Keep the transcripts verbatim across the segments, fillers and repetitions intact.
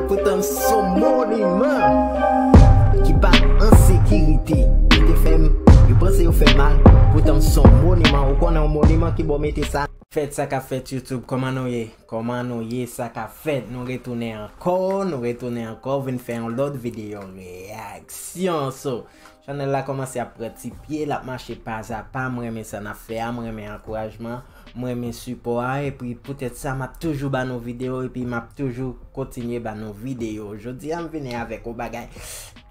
Poutan m s on moniman ki pa an sekirite. Yo te fè m, yo panse yo fè m mal. Poutan m s on moniman. Ou konnen yon moniman ki bò mete sa. Fèt, sa k ap fèt YouTube, kòman nou ye? Kòman nou ye? Sa k ap fèt? Nou retounen ankò, nou retounen ankò, vin fè yon lòt videyo reyaksyon. So, chanèl la kòmanse ap pran ti pye, l ap mache pazapa. M renmen sa n ap fè a, m renmen ankourajman, m renmen sipò a, epi poutèt sa, m ap toujou ba nou videyo, epi m ap toujou kontinye ba nou videyo. Jodi a, m vini avèk yon bagay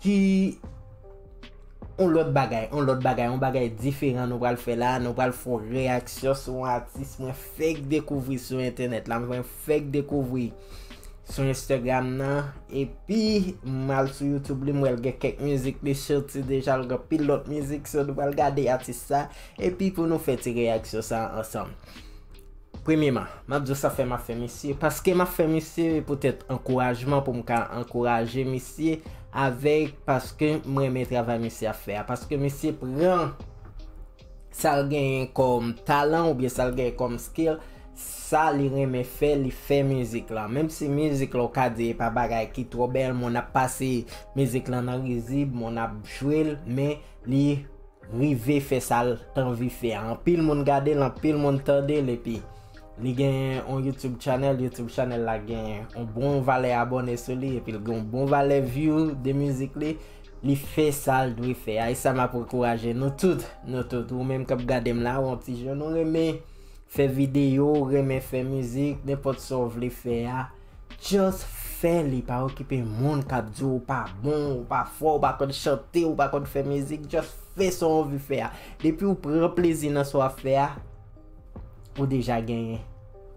ki, yon lòt bagay, yon lòt bagay, yon bagay diferan nou pral fè la. Nou pral fè yon reyaksyon sou yon atis mwen fèk dekouvri sou entènèt la. Mwen fèk dekouvri sou Instagram nan. Epi, m al sou YouTube li, m wè l gen kèk mizik li soti deja, l gen pil lòt mizik, so nou pral gade atis sa. Epi pou nou fè ti reyaksyon sa ansanm. Premyeman, m ap di w sa fè m ap fè misye. Paske m ap fè misye poutèt ankourajman, pou m ka ankouraje misye avèk, paske m renmen travay misye ap fè a. Paske misye pran sa l genyen kòm talan oubyen sa l genyen kòm skill, sa li renmen fè, li fè mizik lan. Menm si mizik lan ou ka di e pa bagay ki twò bèl, moun ap pase mizik lan nan rizib, moun ap jwe l, men li rive fè sa l t anvi fè a. Anpil moun gade l, anpil moun tande l, epi li gen yon YouTube channel, YouTube channel la gen yon bon valè abòne sou li, epi l gen yon bon valè view de mizik li. Li fè sa l dwe fè a, e sa m ap ankouraje nou tout, nou tout. Ou menm k ap gade m la, ou yon ti jèn, ou renmen fè videyo, ou renmen fè mizik, nenpòt sa w vle fè a, just fè li, pa okipe moun k ap di w ou pa bon, ou pa fò, ou pa konn chante, ou pa konn fè mizik, just fè sa w anvi fè a. Depi w pran plezi nan sa w ap fè a, ou deja genyen.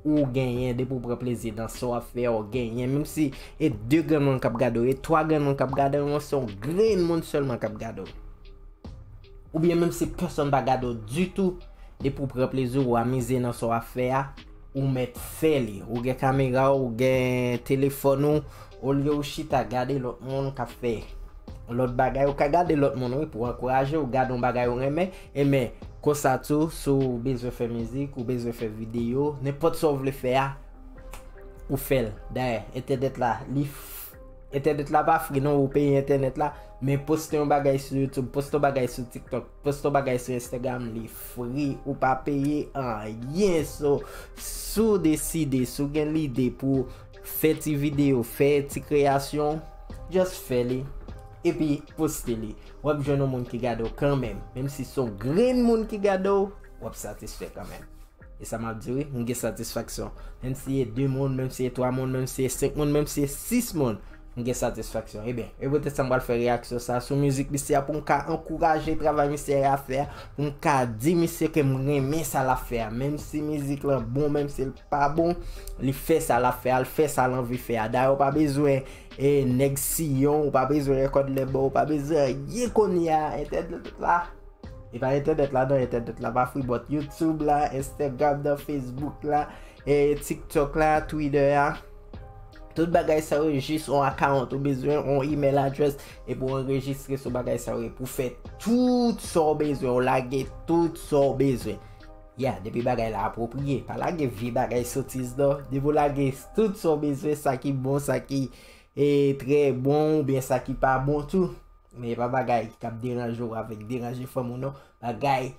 Ou genyen, depi w pran plezi nan sa w ap fè a, ou genyen. Menm si e de grenn moun k ap gade w, e twa grenn moun k ap gade w, se yon grenn moun sèlman k ap gade w. Oubyen menm si pèsonn pa gade w ditou, depi w pran plezi w, ou amize nan sa w ap fè a, ou mèt fè li. Ou gen kamera w, ou gen telefòn ou, olye ou chita gade lòt moun k ap fè lòt bagay, ou ka gade lòt moun, wi, pou ankouraje w, gade yon bagay ou renmen. E men, konsa tou, si w bezwen fè mizik, ou bezwen fè videyo, nenpòt sa w vle fè a, ou fè l. Dayè, entènèt la, li f-, entènèt la pa free non, ou peye entènèt la, men poste yon bagay sou YouTube, poste yon bagay sou TikTok, poste yon bagay sou Instagram, li free, ou pa peye anyen. So, si w deside, si w gen lide pou fè ti videyo, fè ti kreyasyon, just fè li, epi poste li. W ap jwenn yon moun ki gade w kanmenm. Menm si se yon grenn moun ki gade w, w ap satisfè kanmenm. E sa m ap di wi, m gen satisfaksyon. Menm si e de moun, menm si e twa moun, menm si e senk moun, menm si e sis moun, m gen satisfaksyon. Ebyen, e poutèt sa m pral fè reyaksyon sa sou mizik misye a pou m ka ankouraje travay misye a fè a, pou m ka di misye ke m renmen sa l ap fè a. Menm si mizik lan bon, menm si l pa bon, li fè sa l ap fè a, l fè sa l anvi fè a. Dayè, ou pa bezwen e nèg Siyon, ou pa bezwen record label, ou pa bezwen anyen kounye a, entènèt la. E pa entènèt la non, entènèt la pa free, but YouTube la, Instagram nan, Facebook la, e TikTok la, Twitter a. Tout bagay sa yo jis yon account ou bezwen, yon email address, epi w anrejistre sou bagay sa yo, epi w fè tout sa w bezwen, w lage tout sa w bezwen. Ya, depi bagay la apwopriye, pa lage vye bagay sotiz non. Depi w lage tout sa w bezwen, sa ki bon, sa ki, e, trè bon, oubyen sa ki pa bon tou. Men e pa bagay k ap deranje w avèk deranje fanm ou non. Bagay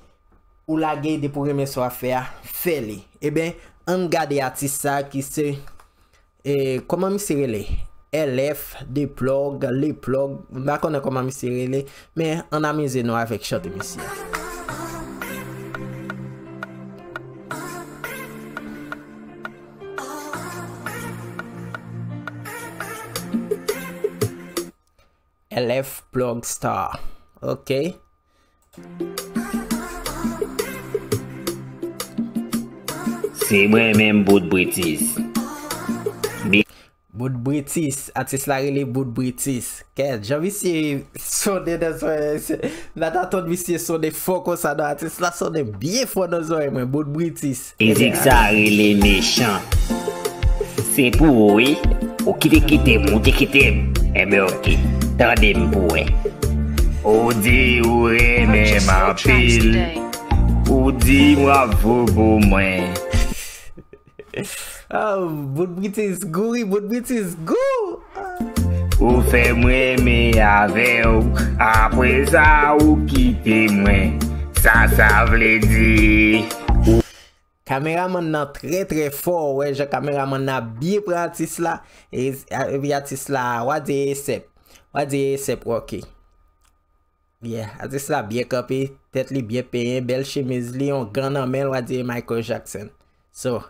ou lage depi w renmen sa w ap fè a, fè li. Ebyen, ann gade atis sa ki se, e, kòman misye rele? L F, The Plug, Le Plug, m pa konnen kòman misye rele, men ann amize nou avèk chante misye a. L F Plug Star. Ok. Se mwen menm, Bout Britis. Bout Britis, atis la rele Bout Britis. Kèt, jan misye sonnen nan zòrèy, m pa t atann misye sonnen fò konsa non, atis la sonnen byen fò nan zòrèy mwen, Bout Britis. Mizik sa rele Mechan. Se pou ou wi. Ou kite kite m, ou te kite m. Enben oke, tande m pou wè. Ou di ou renmen m anpil. Ou di w ap fou pou mwen. Oh, Bout Britis gou wi, Bout Britis gou. Ou fè m renmen avè w, apre sa ou kite mwen. Sa sa vle di? Kameramann nan trè trè fò, wè jan kameramann nan ap byen pran atis la, e, epi atis la, w a di e sèp, w a di e sèp, ok. Yeah, atis la byen kanpe, tèt li byen penyen, bèl chemiz li, yon gan nan men l, w a di e Michael Jackson. So,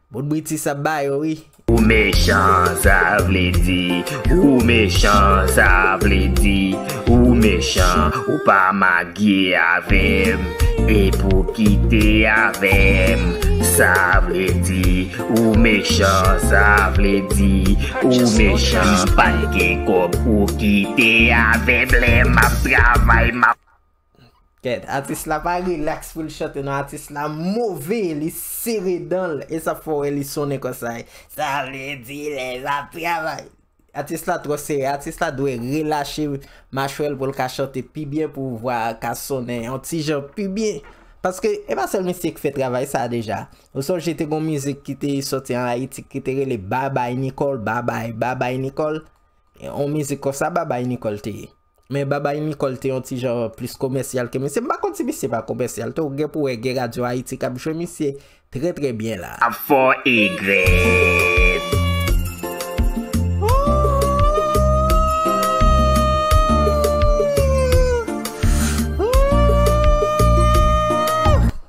bout Britis ap ba yo, wi. Ou mechan, sa vle di, ou mechan, sa vle di, ou mechan, ou pa magye avè m, e pou kite avè m, sa vle di, ou mechan, sa vle di, ou mechan, m pa t gen kòb, ou kite avè m, lè m ap travay, m ap Kèt, atis la pa rilaks pou l chante non, atis la move, li sere dan l, e sa fè w wè li sonnen konsa. Sa vle di lè l ap travay. Atis la twò sere, atis la dwe relache machwè l pou l ka chante pi byen, pou vwa a ka sonnen yon ti jan pi byen. Paske e pa sèl misye ki fè travay sa a deja. Ou sonje te gon mizik ki te sòti an Ayiti ki te rele Babay Nicole, Babay, Babay Nicole. Yon mizik konsa Babay Nicole te ye. Men Babay Nicole te yon ti jan plis komèsyal ke misye. M pa konn si misye pa komèsyal tou. Ou gen pou wè gen Radyo Ayiti k ap jwe misye trè trè byen la. Ap fò egrèt.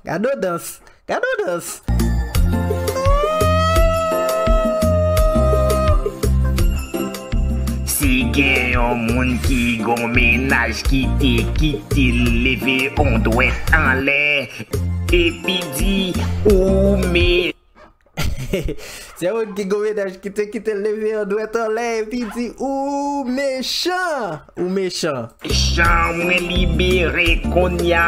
Gade odans. Gade odans. Si gen yon moun ki gon mennaj ki te kite l, leve yon dwèt anlè, epi di, ou me. Se yon moun ki gon mennaj ki te kite l, leve yon dwèt anlè, epi di, ou mechan. Ou mechan. Chan mwen libere konnya.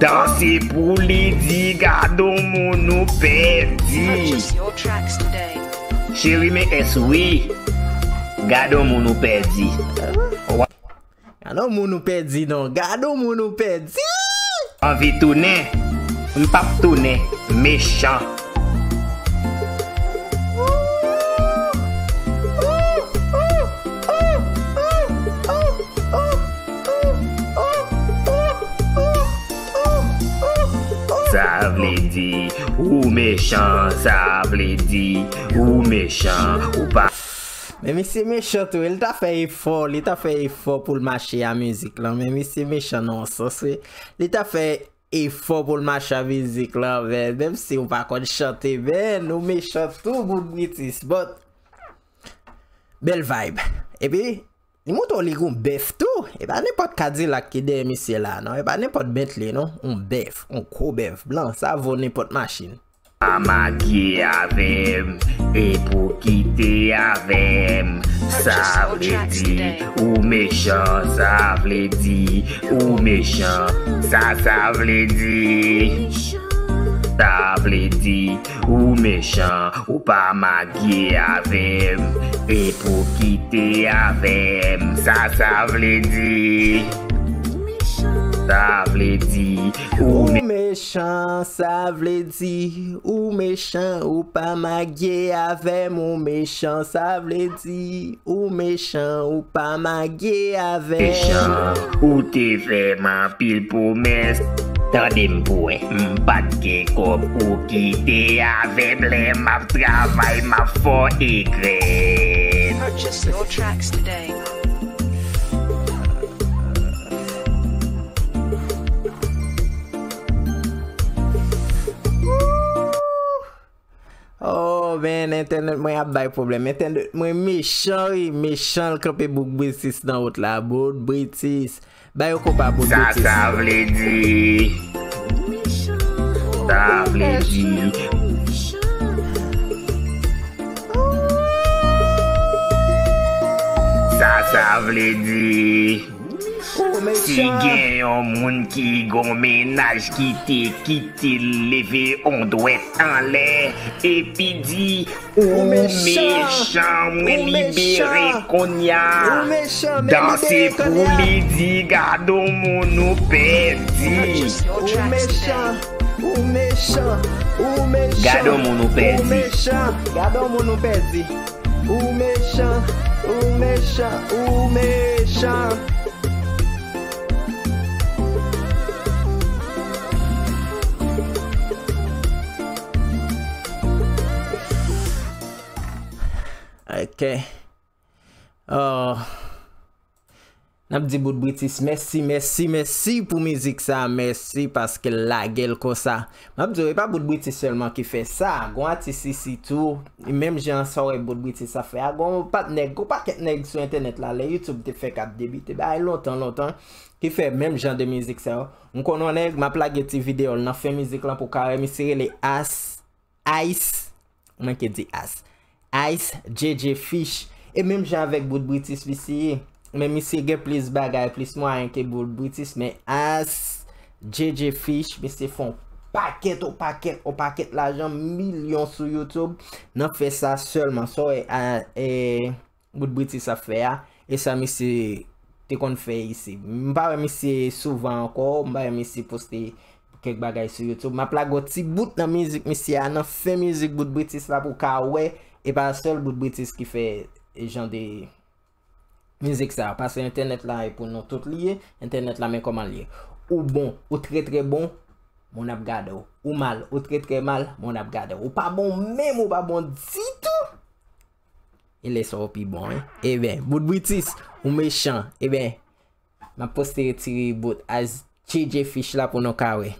Danse pou li di gad on moun ou pèdi. Purchase your tracks today. Cheri men S wi. Gad on moun ou pèdi. Gad on moun ou pèdi non. Gad on moun ou pèdi. Anvi tounen. M p ap tounen. Mechan. Sa vle di, ou mechan, sa vle di, ou mechan, ou pa. Men misye mechan tou, wi, li ta fè efò, li ta fè efò pou l mache a mizik lan, men misye mechan nan yon sans, wi. Li ta fè efò pou l mache a mizik lan, men menm si ou pa konn chante, men ou mechan tou, bout Britis, but bèl vibe. Epi, li montre w li gon bèf tou. E pa nenpòt Cadillac ki dèyè misye la, non. E pa nenpòt Bentley, non. On bèf, on gwo bèf blan. Sa vo nenpòt machin. Pa magye avè m, e pou kite avè m. Sa vle di, ou mechan, sa vle di, ou mechan. Sa, sa vle di, sa vle di, ou mechan. Ou pa magye avè m, e pou kite avè m. Sa sa vle di? Sa vle di ou mechan, sa vle di ou mechan, ou pa magye avè m, ou mechan, sa vle di ou mechan, ou pa magye avè m. Mechan, ou te fè m anpil pwomès. Tande m pou wè, m pa t gen kòb ou kite avè m lè m ap travay, m ap fò egrèt. Purchase your tracks today. Oh man, entènèt mwen ap bay pwoblèm. Entènèt mwen mechan, wi, mechan, l kanpe bout Britis nan wout la. Bout Britis. Ba yo konpa bout Britis. Sa sa vle di? Sa vle di. Sa sa vle di? Si gen yon moun ki gon mennaj ki te kite l leve on dwèt anlè epi di, ou mechan, mwen libere kounye a. Danse pou li, di gad on moun ou pèdi. Ou mechan, ou mechan, ou mechan. Gad on moun ou pèdi. Ou mechan, gad on moun ou pèdi. Ou mechan, ou mechan. Mechan, ou mechan. Ok. Oh. N ap di Bout Britis mèsi, mèsi, mèsi pou mizik sa, mèsi paske l lage l konsa. M ap di w, e pa Bout Britis sèlman ki fè sa, gon atis isi tou, menm jan sa w wè Bout Britis ap fè a, gon pat nèg, gon pakèt nèg sou entènèt la, lè YouTube te fèk ap debite, bagay lontan, lontan, ki fè menm jan de mizik sa yo. M konn yon nèg, m ap lage ti videyo l nan fen mizik lan pou w ka wè, misye rele As, Ice, mwen ki di As. Ice, J J Fish. E menm jan avèk Bout Britis misye ye. Men misye gen plis bagay, plis mwayen ke Bout Britis, men As, J J Fish, misye fè yon pakèt, yon pakèt, yon pakèt lajan, milyon sou YouTube. Nan fè sa sèlman. Sa w wè, a, e, Bout Britis ap fè a, e sa misye te konn fè isi. M pa wè misye souvan ankò, m pa wè misye poste kèk bagay sou YouTube. M ap lage yon ti bout nan mizik misye a, nan fen mizik Bout Britis la pou w ka wè, e pa sèl Bout Britis ki fè jan de mizik sa, paske entènèt la e pou nou tout li ye, entènèt la men kòman li ye. Ou bon, ou trè trè bon, moun ap gade w. Ou mal, ou trè trè mal, moun ap gade w. Ou pa bon menm, ou pa bon ditou. E lè sa w pi bon, wi. Eben, Bout Britis, ou mechan. Eben, m ap poste retire bout As J J Fish la pou nou ka wè.